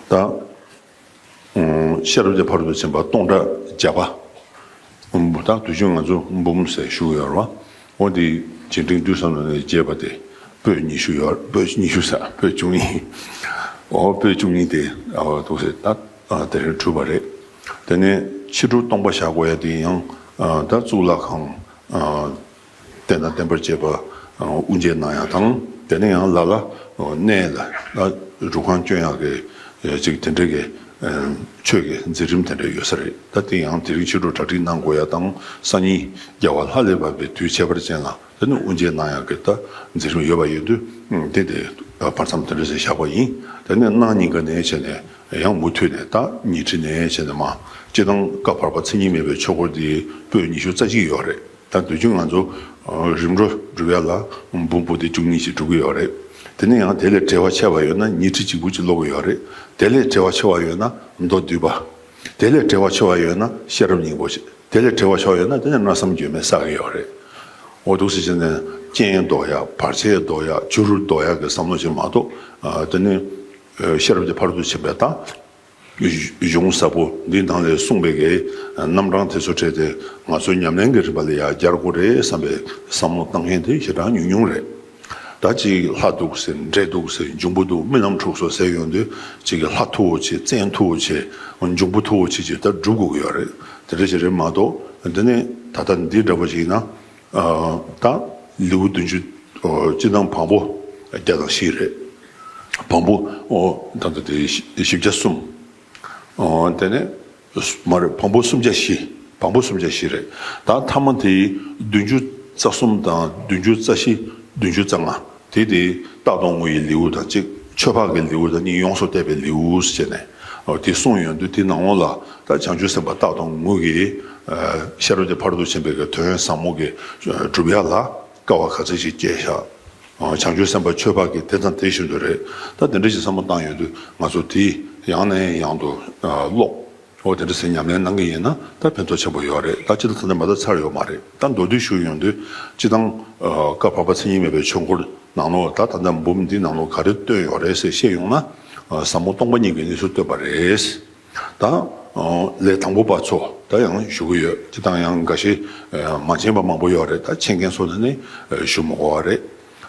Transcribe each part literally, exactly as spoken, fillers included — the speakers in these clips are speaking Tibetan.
ད། ཤེས་རབ་ཀྱི་ཕ་རོལ་ཏུ་ཕྱིན་པ་སྟོང་ཕྲག་བརྒྱ་པ། ད་དུས་རྒྱུན་ང་ཚོ་འབུམ་ཟེར་ཞུ་གི་ཡོད་རེད་བ། འོ་དེ་རྗེས་དྲན་དུས་བསམ་ནས་བརྗེས་པ་དེ་པོད་ཉི་ཤུ་ཡོད། པོད་ཉི་ཤུ་ཟེར། པོད་བཅུ་གཉིས། འོ་པོད་བཅུ་གཉིས་དེ་འོ་འདུག་སེ་ད་དེ་རིང་གྲུབ་པ་རེད། དེ་ནས་ཕྱི་དྲོ་སྟོང་པ་བཞག་དགོས་ཡ་དེ་ཡང་ད་གཙུག་ལག་ཁང་། རྟེན་དང་བརྟེན་པར་བཅས་པ་དབུ་འབྱེད་གནང་ཡག་དང་། དེ་ནས་ཡང་ལ་ལ་གནས་ལ་སྒྲུབ་ཁང་སྐྱོན་ཡག་གི་ཅིག་དེ་འདྲ་གི་ཆོས་ཀྱི་མཛད་རིམ་དེ་འདྲ་ཡོད་ས་རེད། ད་དེ་ཡང་དེ་རིང་ཕྱི་དྲོ་གྲ་སྒྲིག་གནང་དགོས་ཡག་དང་། སང་ཉིན་རྒྱལ་བ་ལྷ་ལས་བབས་པའི་དུས་ཁྱད་པར་ཅན་ལ་དེ་ནས་དབུ་འབྱེད་གནང་ཡག་གི་ད་མཛད་རིམ་ཡོད་པ་ཡིན་དུས། དེ་དེ་བར་མཚམས་དེ་འདྲ་ཞིག་བཞག་པ་ཡིན། དེ་ནས་གནངས་ཉིན་ཀ་ནས་བྱས་ནས་ཡང་མུ་མཐུད་ནས་ད་ཉི་ཁྲི་ནས་བྱས་ནས་མ། སྤྱིར་བཏང་བཀའ་བར་པ་མཚན་ཉིད་མེད་པའི་ཆོས་འཁོར་འདི་པོད་ཉི་ཤུ་རྩ་གཅིག་ཡོད་རེད། ད་དུས་རྒྱུན་ང་ཚོ་རིམ་གྲོ་སྒྲུབ་ཡ་ལ་འབུམ་པོ་ཏི་བཅུ་གཉིས་ཅིག་སྒྲུབ་ཀྱི་ཡོད་རེད། དེ་ནས་ཡང་དེ་ལས་བྲེལ་བ་ཆེ་བ་ཡོད་ན་ཉི་ཁྲི་གཅིག་པུ་ཅིག་ཀློག་གི་ཡོད་རེད། དེ་ལས་བྲེལ་བ་ཆེ་བ་ཡོད་ན་མདོ་སྡུད་པ། དེ་ལས་བྲེལ་བ་ཆེ་བ་ཡོད་ན་ཤེས་རབ་སྙིང་པོ་ཞིག་དེ་ལས་བྲེལ་བ་ཆེ་བ་ཡོད་ན་དེ་ནས་མནོ་བསམ་བརྗོད་མེད་བསགས་ཀྱི་ཡོད་རེད། འོ་འདུག་སེ་བྱས་ནས་རྐྱེན་ཟློག་ཡ། བར་ཆད་ཟློག་ཡ། བྱུ་རུ་ཟློག་ཡ་གི་བསམ་བློ་ཞིག་མ་གཏོགས། དེ་ནས་ཤེས་རབ་ཀྱི་ཕ་རོལ་ཏུ་ཕྱིན་པའི་ད། གཞུང་ཟབ་པོ་འདིའི་ནང་ལས་གསུངས་པའི་གི་རྣམ་གྲངས་དེ་ཚོ་ཁྲིད་དེ་ང་ཚོའི་ཉམས་ལེན་གྱི་རིམ་པ་ལ་ཡང་སྦྱར་དགོས་རེད་བསམ་པའི་བསམ་བློ་བཏང་མཁན་དེ་ཞེ་དྲག་ཉུང་ཉུང་རེད། ད་ཅིག་ལྷ་འདུག་ཟེར། འདྲེ་འདུག་ཟེར། འབྱུང་པོ་འདུག་རྨི་ལམ་འཁྲུགས་སོང་ཟེར་ཡོང་དུས་ཅིག་གི་ལྷ་མཐུ་བོ་ཆེ། བཙན་མཐུ་བོ་ཆེ། འབྱུང་པོ་མཐུ་བོ་ཆེ་ཅིག་ད་སྒྲུབ་དགོས་ཀྱི་ཡོད་རེད། དེ་འདྲ་ཞིག་རེད་མ་གཏོགས། འདི་ནས་ད་ལྟ་འདི་འདྲ་པོ་ཞིག་ཡིན་ན། ད་ལེའུ་བདུན་ཅུ་སྤྱི་དང་བམ་པོ་བརྒྱ་དང་བཞི་རེད། བམ་པོ་ད་ལྟ་དེ་བཞི་བརྒྱ་གསུམ། དེ་ནས་མ་རེད། བམ་པོ་སུམ་བརྒྱ་བཞི། བམ་པོ་སུམ་བརྒྱ་བཞི་རེད། ད་ཐ་མ་དེ་བདུན་ཅུ་རྩ་གསུམ་དང་བདུན་ཅུ་རྩ་བཞི། བདུན་ཅུ་རྩ་ལྔ། དེ་དེ་རྟག་ཏུ་ངུ་ཡི་ལེའུ་དང་གཅིག་ཆོས་འཕགས་ཀྱི་ལེའུ་དང་གཉིས། ཡོངས་སུ་གཏད་པའི་ལེའུ་ཟེར་ནས་དེ་གསུངས་ཡོང་དུས། དེ་ནང་ལོགས་ལ་ད་བྱང་ཆུབ་སེམས་དཔའ་རྟག་ཏུ་ངུ་གི་ཤེས་རབ་ཀྱི་ཕ་རོལ་ཏུ་ཕྱིན་པའི་གི་དོན་ཟབ་མོ་གི་སྒྲུབ་ཡ་ལ་དཀའ་བ་ག་ཚོད་ཅིག་སྤྱད་བཞག་བྱང་ཆུབ་སེམས་དཔའ་ཆོས་འཕགས་ཀྱི་དེ་དང་དེ་བཞིན་དུ་རེད། ད་དེ་འདྲ་ཞིག་བསམ་བློ་བཏང་ཡོང་དུས་ང་ཚོ་དེ་ཡང་ནས་ཡང་དུ་ཀློག་འོ་དེ་འདྲ་ཟེར་ཉམས་ལེན་གནང་གི་ཡིན་ན་ད་ཕན་ཐོགས་ཆེན་པོ་ཡོད་རེད། ད་སྤྱིར་བཏང་ད་ལྟ་མ་ད་ཚར་ཡོད་མ་རེད། ད་མདོར་བསྡུས་ཞུ་ཡོང་དུས་སྤྱིར་བཏང་བཀའ་བར་པ་མཚན་ཉིད་མེད་པའི་ཆོས་འཁོར་ནང་ལོགས། ད་ད་ལྟ་འབུམ་འདི་ནང་ལོགས་ག་རེ་བཏོན་ཡོད་རེད་ཟེར་བཤད་ཡོང་ན། ཟབ་མོ་སྟོང་པ་ཉིད་ཀྱི་གནས་ཚུལ་བཏོན་པ་རེད། ད་ལས་དང་པོ་པ་ཚོ་ད་ཡང་ཞུ་གི་ཡོད། སྤྱིར་བཏང་ཡང་འགའ་ཤས་མ་མཁྱེན་པ་མང་པོ་ཡོད་རེད། ད་མཁྱེན་མཁན་ཚོ་ལ་ནི་ཞུ་མི་དགོས་པ་རེད།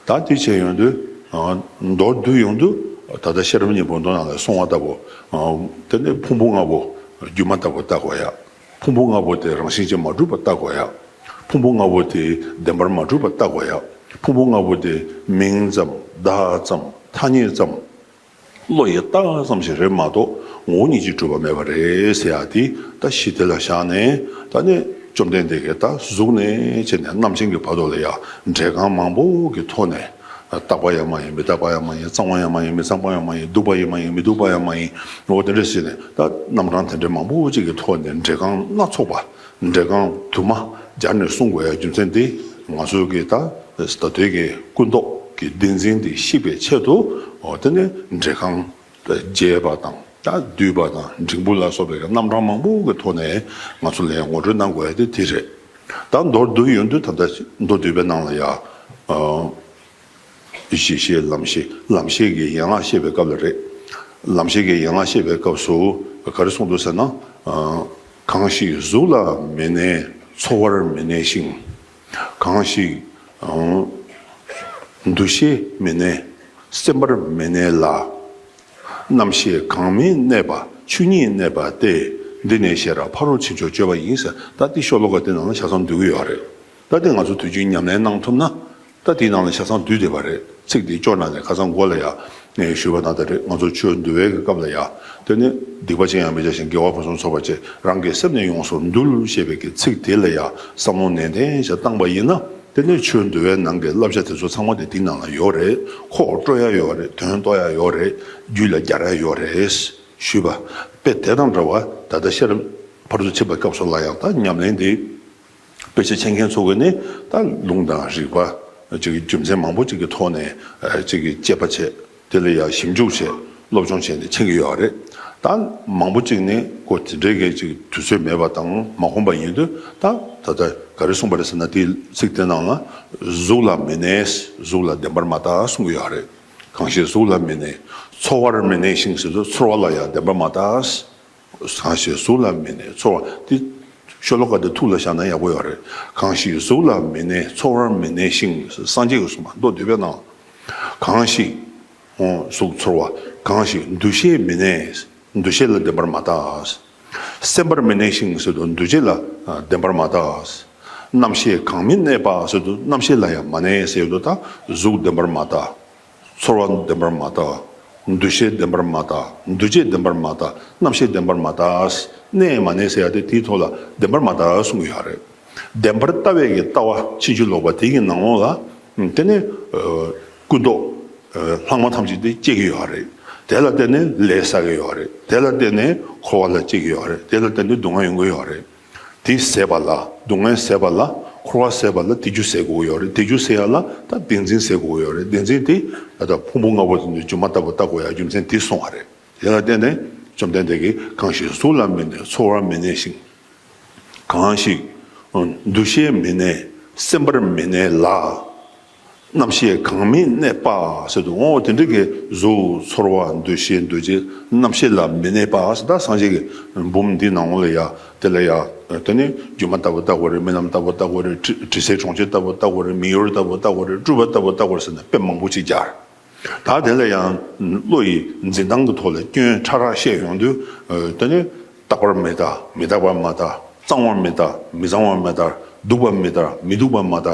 ད་དེ་བྱས་ཡོང་དུས། མདོར་བསྡུས་ཡོང་དུས། ད་ལྟ་ཤེས་རབ་སྙིང་པོ་མདོ་ནང་ལ་གསུངས་པ་ལྟ་བུ། དེ་ནས་ཕུང་པོ་ལྔ་པོ་སྒྱུ་མ་ལྟ་བུ་བལྟ་དགོས་ཡ། ཕུང་པོ་ལྔ་པོ་དེ་རང་བཞིན་གྱིས་མ་གྲུབ་པ་བལྟ་དགོས་ཡ། ཕུང་པོ་ལྔ་པོ་དེ་བདེན་པར་མ་གྲུབ་པ་བལྟ་དགོས་ཡ། ཕུང་པོ་ལྔ་པོ་དེ་མིང་ཙམ་བརྡ་ཙམ་ཐ་སྙད་ཙམ། བློ་ཡིས་བཏགས་ཙམ་ཞིག་རེད་མ་གཏོགས་ངོ་བོ་ཉིད་ཀྱིས་གྲུབ་པ་མེད་པ་རེད་ཟེར་ཡ་དེ་ད་གཞི་དེ་ལ་བཞག་ནས། ད་ནི་བཅོམ་ལྡན་འདས་ཀྱིས་ད་གཟུགས་ནས་བྱས་ནས་རྣམ་མཁྱེན་གྱི་བར་དུ་ལ་ཡ་འགྲེལ་རྐང་མང་པོ་གི་ཐོག་ནས། རྟག་པ་ཡང་མ་ཡིན། མི་རྟག་པ་ཡང་མ་ཡིན། གཙང་བ་ཡང་མ་ཡིན། མི་གཙང་བ་ཡང་མ་ཡིན། སྡུག་པ་ཡང་མ་ཡིན། མི་སྡུག་པ་ཡང་མ་ཡིན། འོ་དེ་འདྲ་ཟེར་ནས་ད་རྣམ་གྲངས་དེ་འདྲ་མང་པོ་ཅིག་གི་ཐོག་ནས་འགྲེལ་རྐང་སྣ་ཚོགས་པ། འགྲེལ་རྐང་དུ་མ་སྦྱར་ནས་གསུང་དགོས་ཡ་རྒྱུ་མཚན་དེ་ང་ཚོའི་གི་ད་ད་ལྟའི་གི་ཀུན་རྟོག་གི་བདེན་འཛིན་དེ་བཤིག་པའི་ཆེད་དུ། འོ་དེ་ནས་འགྲེལ་རྐང་རྒྱས་པ་དང་ད་བསྡུས་པ་དང་འབྲིང་པོ་ལ་སོགས་པའི་གི་རྣམ་གྲངས་མང་པོ་གི་ཐོག་ནས་ང་ཚོ་ལ་ཡ་ངོ་སྤྲོད་གནང་དགོས་ཡ་དེ་དེ་རེད། ད་མདོར་བསྡུས་ཡོང་དུས་ད་ལྟ་མདོ་སྡུད་པའི་ནང་ལ་ཡ། གཞི་ཤེས་ལམ་ཤེས། ལམ་ཤེས་ཀྱི་ཡན་ལག་བཤད་པའི་སྐབས་ལ་རེད། ལམ་ཤེས་ཀྱི་ཡན་ལག་བཤད་པའི་སྐབས་སུ་ག་རེ་གསུངས་འདུག་ཟེར་ན། གང་ཞིག་གཟུགས་ལ་མི་གནས་ཚོར་བར་མི་གནས་ཤིང་། གང་ཞིག་འདུ་ཤེས་མི་གནས་སེམས་པར་མི་གནས་ལ། རྣམ་ཤེས་གང་མི་གནས་པ་ཆོས་ཉིད་གནས་པ་སྟེ། འདི་ནི་ཤེས་རབ་ཕ་རོལ་ཕྱིན་མཆོག་སྤྱོད་པ་ཡིན་ཟེར། ད་འདི་ཤོ་ལོ་ཀ་འདི་ནང་ལ་ཆ་ཚང་འདུས་ཀྱི་ཡོད་རེད། ད་འདི་ང་ཚོ་དུས་རྒྱུན་ཉམས་ལེན་གནང་ཐུབ་ན། ད་དེའི་ནང་ལ་ཆ་ཚང་འདུས་བསྡད་པ་རེད། ཚིག་འདི་སྐྱོར་ན་ནས་ཁ་སང་མགོ་ལ་ཡ་ངས་ཞུས་པ་ནང་ལྟར་རེད། ང་ཚོ་ཆོས་འདུལ་བའི་གི་སྐབས་ལ་ཡ། དེ་ནི་སྡིག་པ་ཅི་ཡང་མི་བྱ་ཞིང་། དགེ་བ་ཕུན་སུམ་ཚོགས་པར་སྤྱད། རང་གི་སེམས་ནི་ཡོངས་སུ་འདུལ་ཞེས་པའི་གི་ཚིག་དེ་ལ་ཡ་བསམ་བློ་ནན་ཏན་ཞིག་བཏང་པ་ཡིན་ན། དེ་ནི་ཆོས་འདུལ་བའི་ནང་གི་བསླབ་བྱ་དེ་ཚོ་ཚང་མ་དེ་དེའི་ནང་ལ་ཡོད་རེད། ཁོག་དཀྲོལ་ཡ་ཡོད་རེད། དོན་རྟོགས་ཡ་ཡོད་རེད། རྒྱུད་ལ་སྦྱར་ཡ་ཡོད་རེད་ཞུས་པ། དཔེ་དེ་དང་འདྲ་བ་ད་ལྟ་ཤེས་རབ་ཕ་རོལ་ཏུ་ཕྱིན་པའི་སྐབས་སུ་ལ་ཡང་ད་ཉམས་ལེན་དེ། དཔེ་ཆ་མཁྱེན་མཁན་ཚོ་གིས་ནི་ད་ལུང་དང་རིགས་པ་ཅིག་རྒྱུ་མཚན་མང་པོ་ཅིག་གི་ཐོག་ནས་ཅིག་གི་དཔྱད་པ་བྱས། དེ་ལ་ཡང་ཞིབ་འཇུག་བྱས། སློབ་སྦྱོང་བྱས་ནས་མཁྱེན་གྱི་ཡོད་རེད། ད་མང་པོ་ཅིག་ནི་ཁོ་དེ་འདྲའི་གི་ཅིག་དུས་ཚོད་མེད་པ་དང་མ་ཁོམ་པ་ཡིན་དུས། ད་ད་ལྟ་ག་རེ་གསུངས་པ་རེད་ཟེར་ན། དེའི་ཚིག་དེ་ནང་ལ་གཟུགས་ལ་མི་གནས། གཟུགས་ལ་བདེན་པར་མ་བལྟ་གསུང་གི་ཡོད་རེད། གང་ཞིག་གཟུགས་ལ་མི་གནས། ཚོར་བར་མི་གནས་ཤིང་ཟེར་དུས་ཚོར་བ་ལ་ཡང་བདེན་པར་མ་ལྟ། གང་ཞིག་གཟུགས་ལ་མི་གནས་ཚོར་བ་འདི་ཤོ་ལོ་ཀ་འདི་ཐུགས་ལ་བཞག་ན་ཡག་པོ་ཡོད་རེད། གང་ཞིག་གཟུགས་ལ་མི་གནས་ཚོར་བར་མི་གནས་ཤིང་། སངས་རྒྱས་ཀྱིས་གསུངས་པ་མདོ་སྡུད་པའི་ནང་། གང་ཞིག་གཟུགས་ཚོར་བ། གང་ཞིག་འདུ་ཤེས་མི་གནས། འདུ་ཤེས་ལ་བདེན་པར་མ་ལྟ། སེམས་པར་མི་གནས་ཤིང་ཟེར་དུས་འདུ་བྱེད་ལ་བདེན་པར་མ་ལྟ། རྣམ་ཤེས་གང་མི་གནས་པ་ཟེར་དུས་རྣམ་ཤེས་ལ་ཡང་མ་གནས་ཟེར་དུས་ད་གཟུགས་བདེན་པར་མ་ལྟ། ཚོར་བ་བདེན་པར་མ་ལྟ། འདུ་ཤེས་བདེན་པར་མ་ལྟ། འདུ་བྱེད་བདེན་པར་མ་ལྟ། རྣམ་ཤེས་བདེན་པར་མ་ལྟ། གནས་མ་གནས་ཟེར་ཡ་དེ་དེའི་ཐོག་ལ་བདེན་པར་མ་ལྟ་གསུང་གི་ཡོད་རེད། བདེན་པར་ལྟ་བའི་གི་ལྟ་བ་ཕྱིན་ཅི་ལོག་པ་དེ་གི་ནང་ལོགས་ལ་དེ་ནི་ཀུན་རྟོག་ལྷག་མ་ཐམས་ཅད་དེ་སྐྱེ་གི་ཡོད་རེད། དེ་ལ་བརྟེན་ནས་ལས་བསགས་ཀྱི་ཡོད་རེད། དེ་ལ་བརྟེན་ནས་འཁོར་བ་ལ་སྐྱེ་གི་ཡོད་རེད། དེ་ལ་བརྟེན་ནས་སྡུག་བསྔལ་ཡོང་གི་ཡོད་རེད། དེ་ཟད་པ་ལ་སྡུག་བསྔལ་ཟད་པ་ལ་འཁོར་བ་ཟད་པ་ལ་དེ་རྒྱུ་ཟད་དགོས་ཀྱི་ཡོད་རེད། དེ་རྒྱུ་ཟད་ཡ་ལ་ད་བདེན་འཛིན་ཟད་དགོས་ཀྱི་ཡོད་རེད། བདེན་འཛིན་དེ་ད་ལྟ་ཕུང་པོ་ལྔ་པོ་དེ་ཚོའི་སྒྱུ་མ་ལྟ་བུ་ལྟ་དགོས་ཡ་རྒྱུ་མཚན་དེ་གསུངས་པ་རེད། དེ་ལ་བརྟེན་ནས་བཅོམ་ལྡན་འདས་ཀྱིས་གང་ཞིག་གཟུགས་ལ་མི་གནས་ཚོར་བར་མི་གནས་ཤིང་། གང་ཞིག་འདུ་ཤེས་མི་གནས་སེམས་པར་མི་གནས་ལ། རྣམ་ཤེས་གང་མི་གནས་པ་ཟེར་དུས་འོ་དེ་འདྲ་གི་གཟུགས་ཚོར་བ་འདུ་ཤེས་འདུ་བྱེད་རྣམ་ཤེས་ལ་མི་གནས་པ་ཟེར། ད་སངས་རྒྱས་ཀྱི་འབུམ་འདི་ནང་ལ་ཡ་དེ་ལ་ཡ་དེ་ནི་སྒྱུ་མ་ལྟ་བུ་ལྟ་དགོས་རེད། རྨི་ལམ་ལྟ་བུ་ལྟ་དགོས་རེད། དྲི་དྲི་ཟའི་གྲོང་ཁྱེར་ལྟ་བུ་ལྟ་དགོས་རེད། མིག་ཡོར་ལྟ་བུ་ལྟ་དགོས་རེད། སྤྲུལ་པ་ལྟ་བུ་ལྟ་དགོས་རེད་ཟེར་ནས་དཔེ་མང་པོ་ཅིག་སྦྱར། ད་དེ་ལ་ཡང་བློ་ཡི་འཛིན་སྟངས་ཀྱི་ཐོག་ལ་སྐྱོན་ཕྲ་རགས་བཤད་ཡོང་དུས། ཨ། དེ་ནི་རྟག་པར་མི་ལྟ། མི་རྟག་པར་མ་ལྟ། གཙང་བར་མི་ལྟ། མི་གཙང་བར་མི་ལྟ། སྡུག་པར་མི་ལྟ། མི་སྡུག་པར་མ་ལྟ།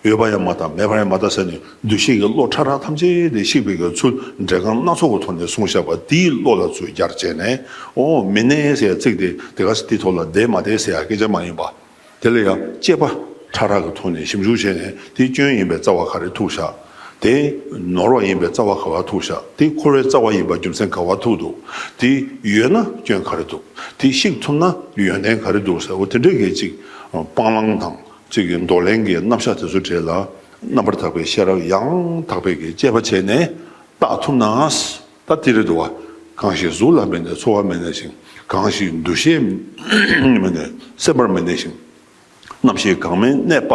ཡོད་པར་ཡང་མ་ལྟ། མེད་པར་ཡང་མ་ལྟ་ཟེར་ནས་འདུ་ཤེས་ཀྱི་བློ་ཕྲ་རགས་ཐམས་ཅད་དེ་བཤིག་པའི་གི་ཚུལ་འགྲེལ་རྐང་སྣ་ཚོགས་ཀྱི་ཐོག་ནས་གསུངས་བཞག་པ་དེའི་བློ་ལ་ཚུར་སྦྱར་བྱས་ནས། ཨོ་མི་གནས་ཟེར་ཡ་ཚིག་དེ་དེ་ག་ས་དེའི་ཐོག་ལ་བསྡད་མ་བསྡད་ཟེར་ཡ་སྐད་ཆ་མ་ཡིན་པ། དེ་ལ་ཡང་དཔྱད་པ་ཕྲ་རགས་ཀྱི་ཐོག་ནས་ཞིབ་འཇུག་བྱས་ནས་དེ་སྐྱོན་ཡིན་པའི་རྩ་བ་ག་རེ་ཐུག་བཞག་དེ་ནོར་བ་ཡིན་པའི་རྩ་བ་ག་བ་ཐུག་བཞག་དེ་འཁོར་བའི་རྩ་བ་ཡིན་པ་རྒྱུ་མཚན་ག་བ་ཐུག་འདུག་དེ་ཡོད་ན་སྐྱོན་ག་རེ་འདུག་དེ་བཤིག་ཐུབ་ན་ཡོན་ཏན་ག་རེ་འདུག་ཟེར། འོ་དེ་འདྲའི་གི་ཅིག་སྤང་བླང་དང་ཅིག་གི་འདོར་ལེན་གྱི་རྣམ་གཞག་དེ་ཚོ་གྲས་ལ་རྣམ་པར་དག་པའི་ཤེས་རབ་ཡང་དག་པའི་གི་དཔྱད་པ་བྱས་ནས་བརྟག་ཐུབ་ན། ད་དེ་རེད་འདུག་བ། གང་ཞིག་གཟུགས་ལ་མི་གནས་ཚོར་བ་མི་གནས་ཤིང་། གང་ཞིག་འདུ་ཤེས་མི་གནས་སེམས་པར་མི་གནས་ཤིང་། རྣམ་ཤེས་གང་མི་གནས་པ།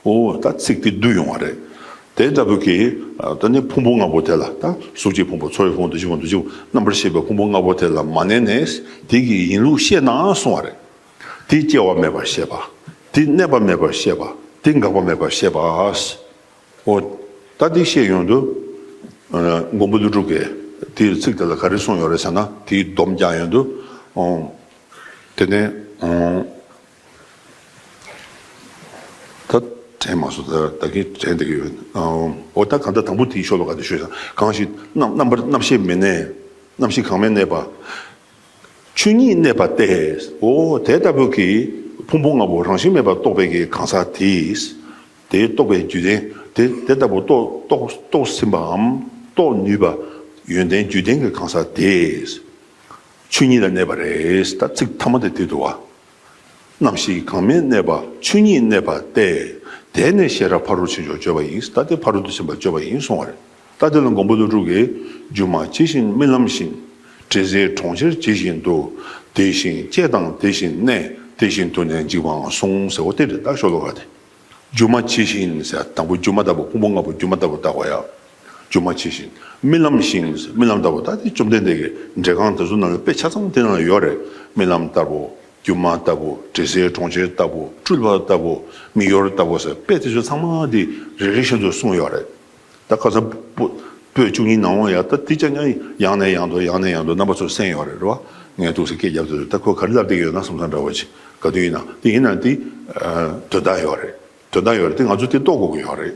འོ་ད་ཚིག་དེ་བསྡུས་ཡོང་བ་རེད། དེ་ལྟ་བུ་གི་ད་ནི་ཕུང་པོ་ལྔ་པོ་དེ་ལ་ད་གཟུགས་ཀྱི་ཕུང་པོ་ཚོར་བའི་ཕུང་པོ་འདུ་བྱེད་ཕུང་པོ་འདུ་བྱེད་རྣམ་པར་ཤེས་པའི་ཕུང་པོ་ལྔ་པོ་དེ་ལ་མ་གནས་ནས་དེ་གི་ཡིན་ལུགས་ཤེས་ན་གསུང་བ་རེད། དེ་སྐྱེ་བ་མེད་པར་ཤེས་པ། དེ་གནས་པ་མེད་པར་ཤེས་པ། དེ་འགག་པ་མེད་པར་ཤེས་པ། འོ། ད་འདི་བཤད་ཡོང་དུས། ཨ། མགོན་པོ་ཀླུ་སྒྲུབ་ཀྱིས་དེའི་ཚིག་དེ་ལ་ག་རེ་གསུངས་ཡོད་རེད་ཟེར་ན་དེའི་སྡོམ་རྒྱག་ཡོང་དུས། ཨོ། དེ་ནས། ཨོ། ད་དྲན་མ་སོང་། ད་ད་གིན་དྲན་བསྡད་ཀྱི་ཡོད། ཨོ། འོ་ད་གང་ལྟར་དང་པོ་དེའི་ཤོ་ལོ་ཀ་དེ་ཤོད་ཙང་གང་ཞིག་རྣམ་རྣམ་པར་རྣམ་ཤེས་མི་གནས། རྣམ་ཤེས་གང་མི་གནས་པ། ཆོས་ཉིད་གནས་པ་སྟེ། འོ་དེ་ལྟ་བུ་གི་ཕུང་པོ་ལྔ་པོ་རང་བཞིན་མེད་པར་རྟོགས་པའི་གི་གང་ཟག་དེས། དེ་རྟོགས་པའི་རྒྱུད་ལྡན་དེ་དེ་ལྟ་བུ་རྟོགས་རྟོགས་རྟོགས་ཟིན་པའམ་རྟོགས་ནུས་པ་ཡོན་ཏན་རྒྱུད་ལྡན་གྱི་གང་ཟག་དེས། ཆོས་ཉིད་ལ་གནས་པ་རེད། ད་ཚིག་ཐ་མ་དེ་དེ་འདུག་བ། རྣམ་ཤེས་གང་མི་གནས་པ་ཆོས་ཉིད་གནས་པ་སྟེ། དེ་ནི་ཤེས་རབ་ཕ་རོལ་ཕྱིན་མཆོག་སྤྱོད་པ་ཡིན། ད་དེ་ཕ་རོལ་ཏུ་ཕྱིན་པ་སྤྱོད་པ་ཡིན་གསུང་བ་རེད། ད་དེ་ལ་མགོན་པོ་ཀླུ་སྒྲུབ་ཀྱིས། སྒྱུ་མ་ཇི་བཞིན་རྨི་ལམ་བཞིན། དྲི་ཟའི་གྲོང་ཁྱེར་ཇི་བཞིན་དུ། དེ་བཞིན་སྐྱེ་དང་དེ་བཞིན་གནས། དེ་བཞིན་དུ་ནི་འཇིག་པའང་གསུངས་ཟེར། འོ་དེ་རེད། ད་ཤོ་ལོ་ཀ་དེ། སྒྱུ་མ་ཇི་བཞིན་ཟེར། དང་པོ་སྒྱུ་མ་ལྟ་བུ་ཕུང་པོ་ལྔ་པོ་སྒྱུ་མ་ལྟ་བུ་བལྟ་དགོས་ཡ། སྒྱུ་མ་ཇི་བཞིན། རྨི་ལམ་བཞིན། རྨི་ལམ་ལྟ་བུ། ད་དེ་བཅོམ་ལྡན་འདས་ཀྱི་འགྲེལ་རྐང་དེ་ཚོ་ནང་ལ་དཔེ་ཆ་ཚང་དེ་ནང་ལ་ཡོད་རེད། རྨི་ལམ་ལྟ་བུ། སྒྱུ་མ་ལྟ་བུ། དྲི་ཟའི་གྲོང་ཁྱེར་ལྟ་བུ། སྤྲུལ་པ་ལྟ་བུ། མིག་ཡོར་ལྟ་བུ་ཟེར་དཔེ་དེ་ཚོ་ཚང་མ་དེ་རེ་རེ་བཞིན་དུ་གསུངས་ཡོད་རེད། ད་ཁ་སང་བོད་བོད་བཅུ་གཉིས་ནང་ལ་ཡ་ད་དེ་ཅག་ཉག་ཡང་ནས་ཡང་དུ་ཡང་ནས་ཡང་དུ་རྣམ་པ་ཚོ་གསན་ཡོད་རེད། རེད་བ། ངས་འདུག་སེ་སྐད་རྒྱབ་དུས་ད་ཁོས་ག་རེ་ལབ་བསྡད་ཡོད་ན་བསམ་བསམ་འདྲ་བོ་ཅིག་ག་དུས་ཡིན་ན་དེ་ཡིན་ན་དེ་དོན་དག་ཡོད་རེད། དོན་དག་ཡོད་རེད་དེ་ང་ཚོ་དེ་རྟོགས་དགོས་ཀྱི་ཡོད་རེད།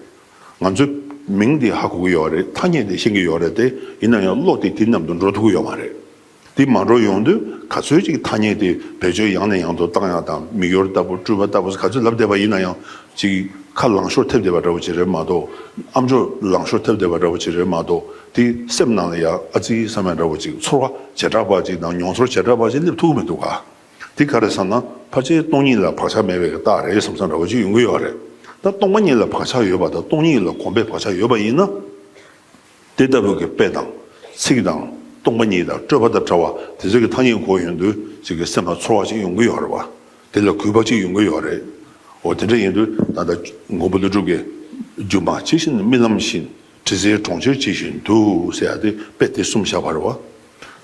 ང་ཚོས་མིང་དེ་ཧ་གོ་གི་ཡོད་རེད། ཐ་སྙད་དེ་ཤེས་ཀྱི་ཡོད་རེད་དེ། ཡིན་ན་ཡང་བློ་དེ་དེ་མཉམ་དུ་འགྲོ་ཐུབ་ཀྱི་ཡོད་མ་རེད། དེ་མ་འགྲོ་ཡོང་དུས་ག་ཚོད་ཅིག་ཐ་སྙད་དེ་བེད་སྤྱོད་ཡང་ནས་ཡང་དུ་བཏང་ཡག་དང་མིག་ཡོར་ལྟ་བུ་སྤྲུལ་པ་ལྟ་བུ་ག་ཚོད་ལབ་བསྡད་པ་ཡིན་ན་ཡང་ཅིག་ཁ་ལང་ཤོར་ཐེབས་བསྡད་པ་འདྲ་བོ་ཅིག་རེད་མ་གཏོགས། ཨ་མཆོག་ལང་ཤོར་ཐེབས་བསྡད་པ་འདྲ་བོ་ཅིག་རེད་མ་གཏོགས། དེ་སེམས་ནང་ལ་ཡང་ཨ་ཙི་བསམ་ཡག་འདྲ་བོ་ཅིག་ཚོར་བ་བྱེ་བྲག་པ་ཅིག་དང་མྱོང་ཚོར་བྱེ་བྲག་པ་ཅིག་སླེབས་ཐུབ་ཀྱི་མི་འདུག་ག། དེ་ག་རེ་ཟེར་ན་ཕལ་ཆེར་སྟོང་ཉིད་ལ་བག་ཆགས་མེད་པའི་རྟགས་རེད་བསམ་བསམ་འདྲ་བོ་ཅིག་ཡོང་གི་ཡོད་རེད། ད་སྟོང་པ་ཉིད་ལ་བག་ཆགས་ཡོད་པ་དང་སྟོང་ཉིད་ལ་གོམས་པའི་བག་ཆགས་ཡོད་པ་ཡིན་ན། དེ་ལྟ་བུ་གི་དཔེ་དང་ཚིག་དང་སྟོང་པ་ཉིད་དང་སྤྲོས་པ་དང་བྲལ་བ་དེ་ཚོ་གི་ཐ་སྙད་གོ་ཡོང་དུས་ཅིག་གི་སེམས་ལ་ཚོར་བ་ཅིག་ཡོང་གི་ཡོད་རེད་བ། དེ་ལ་གུས་པ་ཅིག་ཡོང་གི་ཡོད་རེད། འོ་དེ་འདྲ་ཡིན་དུས་ད་ལྟ་མགོན་པོ་ཀླུ་སྒྲུབ་ཀྱིས་སྒྱུ་མ་ཇི་བཞིན་རྨི་ལམ་བཞིན། དྲི་ཟའི་གྲོང་ཁྱེར་ཇི་བཞིན་དུ་ཟེར་ཡ་དེ་དཔེ་དེ་གསུམ་བཞག་པ་རེད་བ།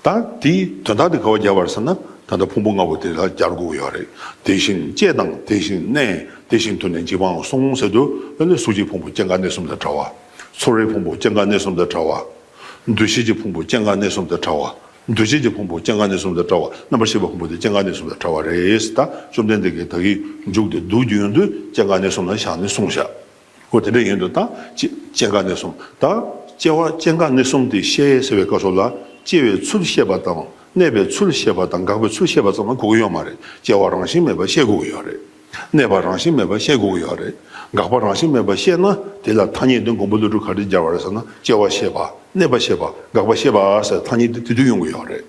ད་དེའི་དོན་དག་དེ་ག་བ་སྦྱར་བ་རེད་ཟེར་ན། ད་ལྟ་ཕུང་པོ་ལྔ་པོ་དེ་ལ་སྦྱར་དགོས་ཀྱི་ཡོད་རེད། དེ་བཞིན་སྐྱེས་དང་དེ་བཞིན་གནས་དེ་བཞིན་དུ་ནི་འཇིག་པའང་གསུངས་ཟེར་དུས། ཨ་ནི་གཟུགས་ཀྱི་ཕུང་པོ་སྐྱེ་འགག་གནས་གསུམ་དང་བྲལ་བ། ཚོར་བའི་ཕུང་པོ་སྐྱེ་འགག་གནས་གསུམ་དང་བྲལ་བ། འདུ་ཤེས་ཀྱི་ཕུང་པོ་སྐྱེ་འགག་གནས་གསུམ་དང་བྲལ་བ། འདུ་བྱེད་ཀྱི་ཕུང་པོ་སྐྱེ་འགག་གནས་གསུམ་དང་བྲལ་བ། རྣམ་པར་ཤེས་པའི་ཕུང་པོ་དེ་སྐྱེ་འགག་གནས་གསུམ་དང་བྲལ་བ་རེད། ད་བཅོམ་ལྡན་འདས་ཀྱིས་ད་གིན་མཇུག་དེ་བསྡུ་རྒྱུ་ཡོང་དུས་སྐྱེ་འགག་གནས་གསུམ་ལ་བཞག་ནས་གསུངས་བཞག་འོ་དེ་འདྲ་ཡིན་དུས་ད་སྐྱེ་སྐྱེ་འགག་གནས་གསུམ། ད་སྐྱེ་བ་སྐྱེ་འགག་གནས་གསུམ་དེ་བཤད་ཟེར་བའི་སྐབས་སུ་ལ། སྐྱེ་བའི་ཚུལ་བཤད་པ་དང་། གནས་པའི་ཚུལ་བཤད་པ་དང་། འགག་པའི་ཚུལ་བཤད་པ་ཙམ་ལ་གོ་གི་ཡོད་མ་རེད། སྐྱེ་བ་རང་བཞིན་མེད་པ་བཤད་དགོས་ཀྱི་ཡོད་རེད། གནས་པ་རང་བཞིན་མེད་པ་བཤད་དགོས་ཀྱི་ཡོད་རེད། འགག་པ་རང་བཞིན་མེད་པ་བཤད་ན། དེ་ལ་ཐ་སྙད་དེ་མགོན་པོ་ཀླུ་སྒྲུབ་ག་རེ་སྦྱར་བ་རེད་ཟེར་ན། སྐྱེ་བ་བཤད་པ། གནས་པ་བཤད་པ། འགག་པ་བཤད་པ་ཟེར་ཐ་སྙད་དེ་དེ་དུས་ཡོང་གི་ཡོད་རེད།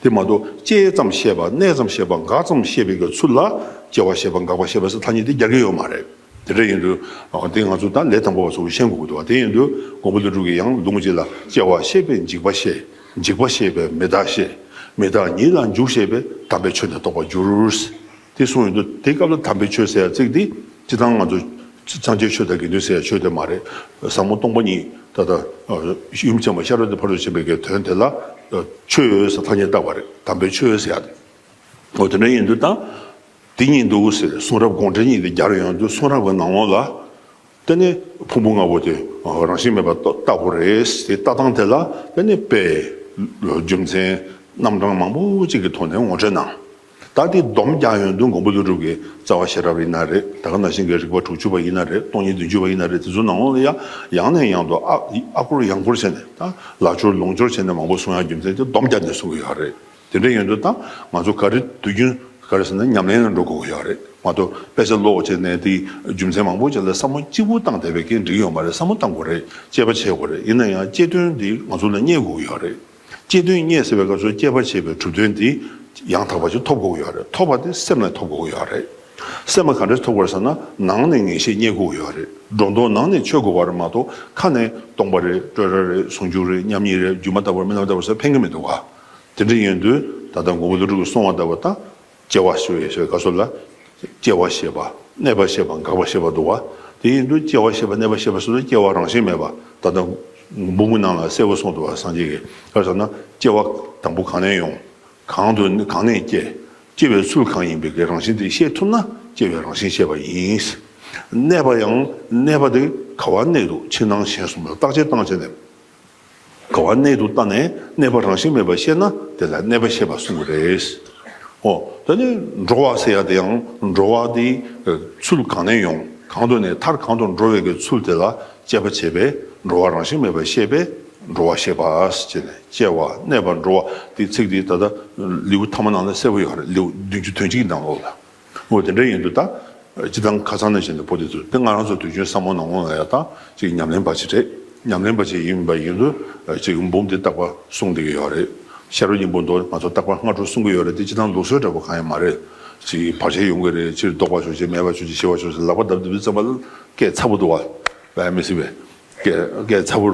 དེ་མ་གཏོགས་སྐྱེ་ཙམ་བཤད་པ། གནས་ཙམ་བཤད་པ། འགག་ཙམ་བཤད་པའི་གི་ཚུལ་ལ་སྐྱེ་བ་བཤད་པ། འགག་པ་བཤད་པ་ཟེར་ཐ་སྙད་དེ་སྦྱར་གྱི་ཡོད་མ་རེད། དེ་འདྲ་ཡིན་དུས་དེ་ང་ཚོ་ད་ལས་དང་པོ་པ་ཚོ་ཤེས་དགོས་ཀྱི་འདུག་བ། དེ་ཡིན་དུས་མགོན་པོ་ཀླུ་སྒྲུབ་ཀྱིས་ཡང་ལུང་གཅིག་ལ། སྐྱེ་བ་ཤེས་པས་འཇིག་པ་ཤེས། འཇིག་པ་ཤེས་པས་མི་རྟག་ཤེས། མི་རྟག་ཉིད་ལ་འཇུག་ཤེས་པས། དམ་པའི་ཆོས་ནི་རྟོགས་པར་འགྱུར། དེ་གསུངས་ཡོང་དུས་དེ་སྐབས་ལ་དམ་པའི་ཆོས་ཟེར་ཡ་ཚིག་འདི་སྤྱིར་བཏང་ང་ཚོ་སངས་རྒྱས་ཆོས་དང་དགེ་འདུན་ཟེར་ཡ་ཆོས་དེ་མ་རེད། ཟབ་མོ་སྟོང་པ་ཉིད་ད་ལྟ་ཡུམ་ཆེན་མོ་ཤེས་རབ་ཀྱི་ཕ་རོལ་ཏུ་ཕྱིན་པའི་གི་དོན་དེ་ལ་ཆོས་ཟེར་ཐ་སྙད་བཏགས་པ་རེད། དམ་པའི་ཆོས་ཟེར་ཡ་དེ། འོ་དེ་འདྲ་ཡིན་དུས་ད་དེ་ཉིད་དུ་ཟེར་གསུང་རབ་དགོངས་འགྲེལ་གཉིས་དེ་སྦྱར་ཡོང་དུས། གསུང་རབ་ཀྱི་ནང་ལོགས་ལ། དེ་ནས་ཕུང་པོ་ལྔ་པོ་དེ་རང་བཞིན་མེད་པར་རྟོགས་དགོས་རེད། དེ་ལྟ་སྟངས་དེ་ལ་དེ་ནས་དཔེ་རྒྱུ་མཚན་རྣམ་གྲངས་མང་པོ་ཅིག་གི་ཐོག་ནས་ངོ་སྤྲོད་གནང་། ད་དེ་སྡོམ་རྒྱག་ཡོང་དུས་མགོན་པོ་ཀླུ་སྒྲུབ་ཀྱི་རྩ་བ་ཤེས་རབ་ཡིན་ན་རེད། ད་ག་ནང་བཞིན་གྱི་རིགས་པ་དྲུག་ཅུ་པ་ཡིན་ན་རེད། སྟོང་ཉིད་བདུན་ཅུ་པ་ཡིན་ན་རེད། དེ་ཚོ་ནང་ལོགས་ལ་ཡང་ཡང་ནས་ཡང་དུ་ཨ་ཨ་སྐོར་ཡང་སྐོར་བྱས་ནས། ད་ལ་སྦྱོར་ལུང་སྦྱོར་བྱས་ནས་མང་པོ་གསུང་ཡག་རྒྱུ་མཚན་དེ་སྡོམ་རྒྱག་ནས་གསུང་གི་ཡོད་རེད། དེ་འདྲ་ཡིན་དུས་ད་ང་ཚོ་ག་རེ་དུས་རྒྱུན་ག་རེ་ཟེར་ན་ཉམས་ལེན་ལ་འགྲོ་དགོས་ཀྱི་ཡོད་རེད། མ་གཏོགས་དཔེ་ཆ་ཀློག་བྱས་ནས་དེའི་རྒྱུ་མཚན་མང་པོ་ཅིག་ལ་བསམ་བློ་གཅིག་པུ་བཏང་བསྡད་པའི་གིན་འགྲིག་ཡོད་མ་རེད། བསམ་བློ་བཏང་དགོས་རེད། དཔྱད་པ་བྱེད་དགོས་རེད། ཡིན་ན་ཡང་དཔྱད་དོན་འདི་ང་ཚོ་ལ་རྙེད་དགོས་ཀྱི་ཡོད་རེད། དཔྱད་དོན་རྙེད་ཟེར་བའི་སྐབས་སུ་དཔྱད་པ་བྱས་པའི་གྲུབ་དོན་འདི་ཡང་དག་པ་ཅིག་ཐོབ་དགོས་ཀྱི་ཡོད་རེད། ཐོབ་པ་དེ་སེམས་ནས་ཐོབ་དགོས་ཀྱི་ཡོད་རེད། སེམས་ལ་ག་འདྲས་ཐོབ་དགོས་རེད་ཟེར་ན། ནང་ནས་ངེས་ཤེས་རྙེད་དགོས་ཀྱི་ཡོད་རེད། སྒྲོ་འདོགས་ནང་ནས་ཆོད་དགོས་པ་རེད། མ་གཏོགས་ཁ་ནས་སྟོང་པ་རེད། སྤྲོས་བྲལ་རེད། ཟུང་འཇུག་རེད། མཉམ་ཉིད་རེད། སྒྱུ་མ་ལྟ་བུ་རེད། རྨི་ལམ་ལྟ་བུ་རེད་ཟེར་ཕན་གྱི་མི་འདུག་ག། དེ་འདྲ་ཡིན་དུས་ད་ལྟ་མགོན་པོ་ཀླུ་སྒྲུབ་ཀྱིས་གསུངས་པ་ལྟ་བུ་ད། སྐྱེ་བ་ཞེས་པའི་སྐབས་སུ་ལ། སྐྱེ་བ་ཤེས་པ། གནས་པ་ཤེས་པ། འགག་པ་ཤེས་པ་འདུག་བ། དེ་ཡིན་དུས་སྐྱེ་བ་ཤེས་པ། གནས་པ་ཤེས་པ་ཟེར་དུས་སྐྱེ་བ་རང་བཞིན་མེད་པ། ད་ལྟ་འབུམ་གྱི་ནང་ལ་གསལ་པོ་གསུངས་འདུག་བ། སངས་རྒྱས་ཀྱིས་ག་རེ་ཟེར་ན། སྐྱེ་བ་དང་པོ་གང་ནས་ཡོང་། གང་དུ་གང་ནས་སྐྱེ། སྐྱེ་བའི་ཚུལ་གང་ཡིན་པའི་གི་རང་བཞིན་དེ་ཤེས་ཐུབ་ན་སྐྱེ་བའི་རང་བཞིན་ཤེས་པ་ཡིན། གནས་པ་ཡང་གནས་པ་དེ་ག་བ་གནས་འདུག་ཕྱི་ནང་གཞན་གསུམ་ལ་བརྟག་དཔྱད་བཏང་བྱས་ནས། ག་བ་གནས་འདུག་ལྟ་ནས་གནས་པ་རང་བཞིན་མེད་པ་ཤེས་ན་དེ་ལ་གནས་པ་ཤེས་པ་གསུང་གི་རེད། འོ། དེ་ནས་འགྲོ་བ་ཟེར་ཡ་དེ་ཡང་འགྲོ་བ་དེ་ཚུལ་གང་ནས་ཡོང་། གང་དུ་གནས། མཐར་གང་དུ་འགྲོ་བའི་གི་ཚུལ་དེ་ལ་དཔྱད་པ་བྱས་པས་འགྲོ་བ་རང་བཞིན་མེད་པ་ཤེས་པས་འགྲོ་བ་ཤེས་པ་ཟེར་ནས། སྐྱེ་བ། གནས་པ། འགྲོ་བ། དེ་ཚིག་དེ་ད་ལྟ་ལེའུ་ཐ་མ་ནང་ལ་གསལ་པོ་ཡོད་རེད། ལེའུ་བདུན་ཅུ་དོན་གཅིག་གི་ནང་ལོགས་ལ། འོ་དེ་འདྲ་ཡིན་དུས་ད། སྤྱིར་བཏང་ཁ་སང་ནས་བྱས་ནས་བོད་དེ་ཚོ་དེ་ང་རང་ཚོ་དུས་རྒྱུན་བསམ་བློ་ནང་ལོགས་ལ་ཡ་ད་ཅིག་ཉམས་ལེན་པ་ཅིག་རེད། ཉམས་ལེན་པ་ཅིག་ཡིན་པ་ཡིན་དུས་ཅིག་འབུམ་དེ་རྟག་པར་གསུང་བསྡད་ཀྱི་ཡོད་རེད། ཤེས་རབ་སྙིང་པོ་མདོ་ང་ཚོ་རྟག་པར་སྔ་དྲོ་གསུང་གི་ཡོད་རེད། དེ་སྤྱིར་བཏང་ལུགས་སྲོལ་འདྲ་པོ་གང་ཡང་མ་རེད། ཅིག་བར་ཆད་ཡོང་གི་རེད། ཕྱིར་ལྡོག་པ་ཞོག་ཅིག་མེད་པ་ཞོག་ཅིག་ཞི་བ་ཞོག་ཅིག་ལག་པ་བརྡབ་བརྡབ་བརྩམས་པ་ལ་སྐད་ཚ་པོ་འདུག་བ། བས་མི་སྲིད་པས། སྐད་སྐད་ཚ་པོ་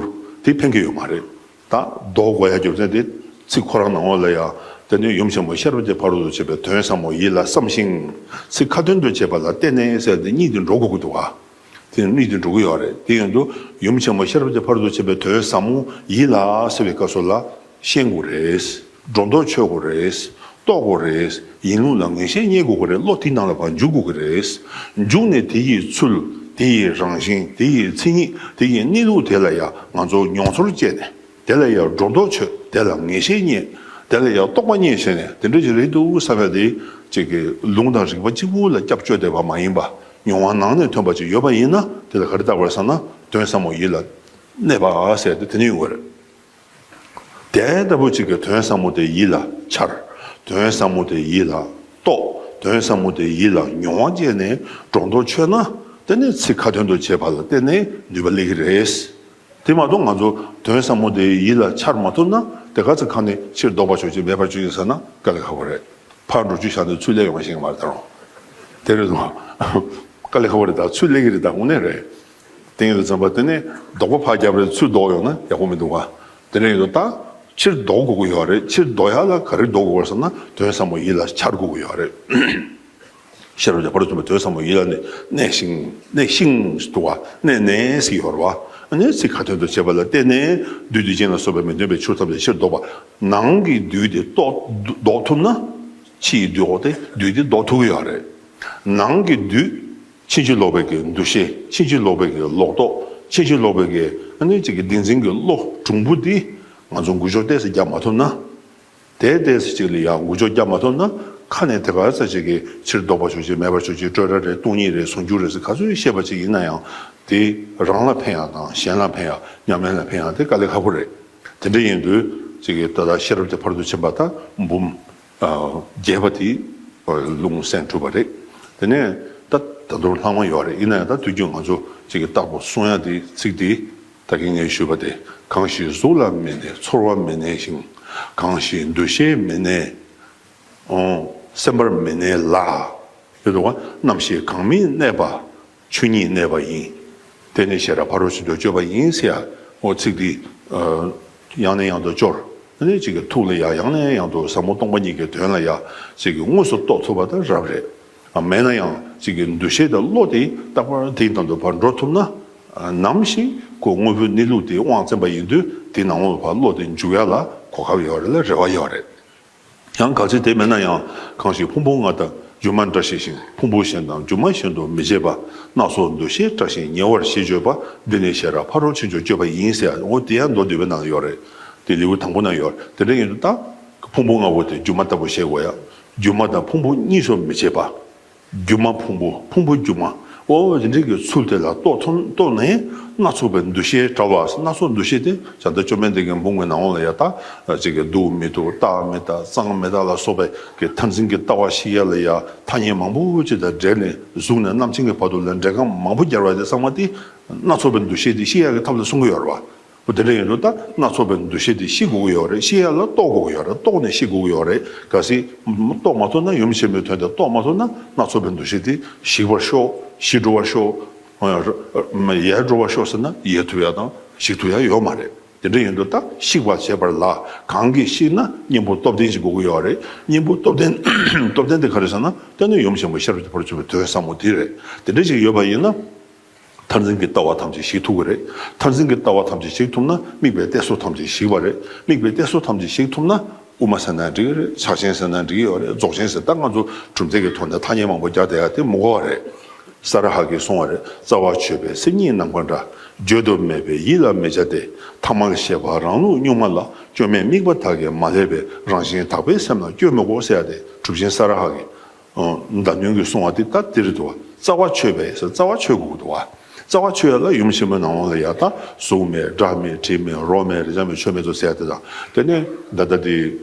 དེ་ཕན་གྱི་ཡོད་མ་རེད། ད་ལྡོག་དགོས་ཡ་རྒྱུ་མཚན་དེ་ཚིག་ཁོ་རང་ནང་ལོགས་ལ་ཡ། དེ་ནས་ཡུམ་ཆེན་མོ་ཤེས་རབ་ཀྱི་ཕ་རོལ་ཏུ་ཕྱིན་པའི་དོན་ཟབ་མོ་ཡིད་ལ་བསམ་ཞིང་། ཚིག་ཁ་ཏོན་དུ་བྱེད་པ་ལ་བརྟེན་ནས་ཟེར་དེ་གཉིས་དེ་འགྲོ་དགོས་ཀྱི་འདུག་བ། དེ་གཉིས་དེ་འགྲོ་གི་ཡོད་རེད། དེ་ཡིན་དུས་ཡུམ་ཆེན་མོ་ཤེས་རབ་ཀྱི་ཕ་རོལ་ཏུ་ཕྱིན་པའི་དོན་ཟབ་མོ་ཡིད་ལ་ཟེར་བའི་སྐབས་སུ་ལ་ཤེས་དགོས་རེད། སྒྲོ་འདོགས་ཆོད་དགོས་རེད། རྟོགས་དགོས་རེད། ཡིན་ལུགས་ལ་ངེས་ཤེས་རྙེད་དགོས་ཀྱི་རེད། བློ་དེའི་ནང་ལ་ཕར་འཇུག་དགོས་ཀྱི་རེད། འཇུག་ནས་དེ་ཡི་ཚུལ། དེ་ཡི་རང་བཞིན། དེ་ཡི་མཚན་ཉིད། དེ་ཡི་གནས་ལུགས་དེ་ལ་ཡང་ང་ཚོ་མྱོང་ཚོར་སྐྱེས་ནས། དེ་ལ་ཡང་སྒྲོ་འདོགས་ཆོད། དེ་ལ་ངེས་ཤེས་རྙེད། དེ་ལ་ཡང་རྟོགས་པ་རྙེད་བྱས་ནས་དེ་འདྲ་ཞིག་རེད་འདུག་བསམ་ཡ་དེ་ཅིག་གི་ལུང་དང་རིགས་པ་གཅིག་པུ་ལ་སྐྱབས་བཅོལ་བསྡད་པ་མ་ཡིན་པ། མྱོང་བ་ནང་ནས་ཐོན་པ་ཅིག་ཡོད་པ་ཡིན་ན་དེ་ལ་ག་རེ་བཏགས་པ་རེད་ཟེར་ན། དོན་ཟབ་མོ་ཡིད་ལ་གནས་པ་ཟེར་དེ་དེ་ནས་ཡོང་གི་རེད། དེ་ལྟ་བུ་ཅིག་གི་དོན་ཟབ་མོ་དེ་ཡིད་ལ་འཆར། དོན་ཟབ་མོ་དེ་ཡིད་ལ་རྟོགས། དོན་ཟབ་མོ་དེ་ཡིད་ལ་མྱོང་བ་བྱས་ནས་སྒྲོ་འདོགས་ཆོད་ན། དེ་ནས་ཚིག་ཁ་ཏོན་དུ་བྱེད་པ་ལ་བརྟེན་ནས་ནུས་པ་སླེབས་ཀྱི་རེད། དེ་མ་གཏོགས་ང་ཚོ་དོན་ཟབ་མོ་དེ་ཡིད་ལ་འཆར་མ་ཐུབ་ན། དེ་ག་ཚོད་ཁ་ནས་ཕྱིར་ལྡོག་པ་ཞོག་ཅིག་མེད་པར་བཅུག་ཡིན་ཟེར་ན་དཀའ་ལས་ཁག་པོ་རེད། ཕར་འགྲོ་རྒྱུ་བཞག་ནས་ཚུར་སླེབས་ཡོང་བ་ཞིག་མ་རེད་ད་རུང་། དེ་རེད་འདུག་ག་དཀའ་ལས་ཁག་པོ་རེད། ད་ཚུར་སླེབས་ཀྱི་རེད། ད་དངོས་གནས་རེད། དེ་ཡིན་དུས་ཙམ་པ་དེ་ནས་ལྡོག་པ་ཕར་བརྒྱབ་རེད། ཚུར་ལྡོག་ཡོང་ན་ཡག་པོ་མི་འདུག་ག་དེ་འདྲ་ཡིན་དུས་ད་ཕྱིར་ལྡོག་དགོས་ཀྱི་ཡོད་རེད། ཕྱིར་ལྡོག་ཡག་ལ་ག་རེ་ལྡོག་དགོས་རེད་ཟེར་ན། དོན་ཟབ་མོ་ཡིད་ལ་འཆར་དགོས་ཀྱི་ཡོད་རེད། ཤེས་རབ་ཀྱི་ཕ་རོལ་ཏུ་ཕྱིན་པའི་དོན་ཟབ་མོ་ཡིད་ལ་གནས། གནས་ཤིང་། གནས་ཤིང་ཟེར་འདུག་ག་གནས་ནས་ཟེར་ཡོད་རེད་བ། ཨ་ནི་ཚིག་ཁ་ཏོན་དུ་བྱས་པ་ལ་བརྟེན་ནས་བདུད་སྡིག་ཅན་ལ་སོགས་པའི་མི་མཐུན་པའི་ཕྱོགས་ཐམས་ཅད་ཕྱིར་ལྡོག་པ། ནང་གི་བདུད་དེ་ལྡོག་ལྡོག་ཐུབ་ན་ཕྱིའི་བདུད་འོག་དེ་བདུད་དེ་ལྡོག་ཐུབ་ཀྱི་ཡོད་རེད། ནང་གི་བདུད། ཕྱིན་ཅི་ལོག་པའི་གི་འདུ་ཤེས། ཕྱིན་ཅི་ལོག་པའི་གི་ལོག་རྟོག་ཕྱིན་ཅི་ལོག་པའི་གི་ཨ་ནི་ཅིག་གི་བདེན་འཛིན་གྱི་བློ་གྲུང་པོ་འདི་ང་ཚོ་འགུལ་སྐྱོད་ཏོག་ཙམ་རྒྱག་མ་ཐུབ་ན། དེ་ཏོག་ཙམ་ཅིག་ལ་ཡང་འགུལ་སྐྱོད་རྒྱག་མ་ཐུབ་ན། ཁ་ནས་དེ་ག་ཙམ་ཅིག་གི་ཕྱིར་ལྡོག་པ་ཆོག་ཅིག་མེད་པར་ཆོག་ཅིག་སྤྲོས་བྲལ་རེད། སྟོང་ཉིད་རེད། ཟུང་འཇུག་རེད་ཟེར་ག་ཚོད་བཤད་པ་ཅིག་ཡིན་ན་ཡང་། དེ་རང་ལ་ཕན་ཡག་དང་གཞན་ལ་ཕན་ཡག་ཉམས་ལེན་ལ་ཕན་ཡག་དེ་དཀའ་ལས་ཁག་པོ་རེད། དེ་འདྲ་ཡིན་དུས་ཅིག་གི་ད་ལྟ་ཤེས་རབ་ཀྱི་ཕ་རོལ་ཏུ་ཕྱིན་པ་དང་འབུམ་རྒྱས་པ་དེ་རླུང་སེམས་གྲུབ་པ་རེད། དེ་ནས་ད་ད་དུང་ལྷག་མ་ཡོད་རེད། ཡིན་ན་ཡང་ད་དུས་རྒྱུན་ང་ཚོ་ཅིག་གི་རྟག་པར་གསུང་ཡག་དེ་ཚིག་དེ། ད་གིན་ངས་ཞུས་པ་དེ། གང་ཞིག་གཟུགས་ལ་མི་གནས་ཚོར་བ་མི་གནས་ཤིང་། གང་ཞིག་འདུ་ཤེས་མི་གནས། ཨོ། སེམས་པར་མི་གནས་ལ། དེ་དུ་བ་རྣམ་ཤེས་གང་མི་གནས་པ། ཆོས་ཉིད་གནས་པ་ཡིན། དེ་ནི་ཤེས་རབ་ཕ་རོལ་ཕྱིན་དུ་བཅོས་པ་ཡིན་ཟེར་ཡ། ཨོ་ཚིག་འདི། ཡང་ནས་ཡང་དུ་སྐྱོར། ཨ་ནི་ཅིག་གི་ཐུགས་ལ་ཡང་ཡང་ནས་ཡང་དུ་ཟབ་མོ་སྟོང་པ་ཉིད་ཀྱི་དོན་ལ་ཡ། ཅིག་གི་དངོས་སུ་རྟོགས་ཐུབ་པ་དང་རབ་རེད། མེད་ན་ཡང་ཅིག་གི་འདུ་ཤེས་དང་བློ་དེ་རྟག་པར་དེའི་ནང་དུ་ཕར་འགྲོ་ཐུབ་ན། ནམ་ཞིག་ཁོ་དངོས་པོའི་གནས་ལུགས་དེ་དབང་བཙན་པ་ཡིན་དུས་དེའི་ནང་ལོགས་ཕར་བློ་དེ་འཇུག་ཡ་ལ་གོ་སྐབས་ཡོད་རེད་ལ་རེ་བ་ཡོད་རེད། ཡང་གལ་སྲིད་དེ་མེད་ན་ཡང་། གང་ཞིག་ཕུང་པོ་ལྔ་དང་སྒྱུ་མ་འདྲ་ཤེས་ཤིང་། ཕུང་པོ་གཞན་དང་སྒྱུ་མ་གཞན་དུ་མི་བྱེད་པ། སྣ་ཚོགས་འདུ་ཤེས་བྲལ་ཞིང་ཉེ་བར་ཞི་སྤྱོད་པ། འདི་ནི་ཤེས་རབ་ཕ་རོལ་ཕྱིན་དུ་བཅོས་པ་ཡིན་ཟེར། འོ་དེ་ཡང་མདོ་སྡུད་པའི་ནང་ཡོད་རེད། དེ་ལེའུ་དང་པོ་ན་ཡོད་རེད། དེ་འདྲ་ཡིན་དུས་ད། ཕུང་པོ་ལྔ་པོ་དེ་སྒྱུ་མ་ལྟ་བུ་ཤེས་དགོས་ཡ། སྒྱུ་མ་དང་ཕུང་པོ་གཉིས་སུ་མི་བྱེད་པ། སྒྱུ་མ་ཕུང་པོ། ཕུང་པོ་སྒྱུ་མ། འོ་དེ་འདྲའི་གི་ཚུལ་དེ་ལ་རྟོགས་ཐུབ་རྟོགས་ནས་སྣ་ཚོགས་པའི་འདུ་ཤེས་བྲལ་བ། སྣ་ཚོགས་འདུ་ཤེས་དེ་བྱ་བྲལ་བཅོམ་ལྡན་འདས་ཀྱི་འབུམ་གྱི་ནང་ལོགས་ལ་ཡ། ད་ཅིག་གི་འདུག་མི་འདུག་རྟག་མི་རྟག་གཙང་མི་གཙང་ལ་སོགས་པའི་གི་མཐར་འཛིན་གྱི་ལྟ་བ་ཤེས་ཡ་ལ་ཡ། ཐ་སྙད་མང་པོ་ཅིག་དང་འབྲེལ་ནས་གཟུགས་ནས་རྣམ་མཁྱེན་གྱི་བར་དུ་ལ་འབྲེལ་སྒང་མང་པོ་སྦྱར་བ་དེ་ཚང་མ་དེ་སྣ་ཚོགས་པའི་འདུ་ཤེས་དེ་ཤེས་ཡ་གི་ཐབས་ལ་གསུང་གི་ཡོད་རེད་བ། འོ་དེ་འདྲ་ཡིན་དུས་ད་སྣ་ཚོགས་པའི་འདུ་ཤེས་དེ་ཤེས་དགོས་ཀྱི་ཡོད་རེད། ཤེས་ཡ་ལ་རྟོགས་དགོས་ཀྱི་ཡོད་རེད། རྟོགས་ནས་ཤེས་དགོས་ཀྱི་ཡོད་རེད། གལ་སྲིད་རྟོགས་མ་ཐུབ་ན། ཡུམ་ཆེན་མོའི་དོན་དེ་རྟོགས་མ་ཐུབ་ན་སྣ་ཚོགས་པའི་འདུ་ཤེས་དེ་ཞིག་པར་ཤོག་ཞི་འགྲོ་བར་ཤོག་ཡལ་འགྲོ་བར་ཤོག་ཟེར་ན་ཡལ་ཐུབ་ཡ་དང་ཞིག་ཐུབ་ཡ་ཡོད་མ་རེད། དེ་འདྲ་ཡིན་དུས་ད་ཤིག་པར་བྱེད་པ་ལ། གང་གིས་ཤིག་ན་གཉེན་པོ་སྟོབས་ལྡན་ཞིག་དགོས་ཀྱི་ཡོད་རེད། གཉེན་པོ་སྟོབས་ལྡན་སྟོབས་ལྡན་དེ་ག་རེ་ཟེར་ན། དེ་ནི་ཡུམ་ཆེན་མོ་ཤེས་རབ་ཀྱི་ཕ་རོལ་ཏུ་ཕྱིན་པའི་དོན་ཟབ་མོ་དེ་རེད། དེ་འདྲ་ཞིག་ཡོད་པ་ཡིན་ན། མཐར་འཛིན་གྱི་ལྟ་བ་ཐམས་ཅད་ཞིག་ཐུབ་ཀྱི་རེད། མཐར་འཛིན་གྱི་ལྟ་བ་ཐམས་ཅད་ཞིག་ཐུབ་ན་དམིགས་པའི་གཏད་སོ་ཐམས་ཅད་ཞིག་པ་རེད། དམིགས་པའི་གཏད་སོ་ཐམས་ཅད་ཞིག་ཐུབ་ན་དབུ་མ་ཟེར་ན་འགྲིག་གི་རེད། ཕྱག་ཆེན་ཟེར་ན་འགྲིག་གི་ཡོད་རེད། རྫོགས་ཆེན་ཟེར། ད་ང་ཚོ་གྲུབ་མཐའ་གི་ཐོག་ནས་ཐ་སྙད་མང་པོ་རྒྱག་བསྡད་ཡ་དེ་མི་དགོས་པ་རེད། ས་ར་ཧ་གིས་གསུངས་པ་རེད། རྩ་བ་ཆོད་པས་སེམས་ཉིད་ནམ་མཁའ་འདྲ། བརྗོད་དུ་མེད་པས་ཡིད་ལ་མི་བྱ་སྟེ། ཐ་མལ་ཤེས་པ་རང་ལུགས་གཉུག་མ་ལ། སྐྱོན་མེད་དམིགས་པ་དག་གིས་མ་བསླད་པའི། རང་བཞིན་དག་པས་སེམས་ལ་སྐྱོན་མི་དགོས་ཟེར་ཡ་དེ་གྲུབ་ཆེན་ས་ར་ཧ་གི། ཨོ། མདའ་གནོན་གྱིས་གསུངས་པ་དེ་ད་དེ་རེད་འདུག་བ། རྩ་བ་ཆོད་པས་ཟེར། རྩ་བ་ཆོད་དགོས་ཀྱི་འདུག་བ། རྩ་བ་ཆོད་ཡ་ལ་ཡུམ་ཆེན་མོའི་ནང་ལོགས་ལ་ཡ། ད་གཟུགས་མེད། སྒྲ་མེད། དྲི་མེད། རོ་མེད། རེག་བྱ་མེད། ཆོས་མེད་དོ་ཟེར་ཡ་དེ་དང་། དེ་ནས་ད་ལྟ་དེ།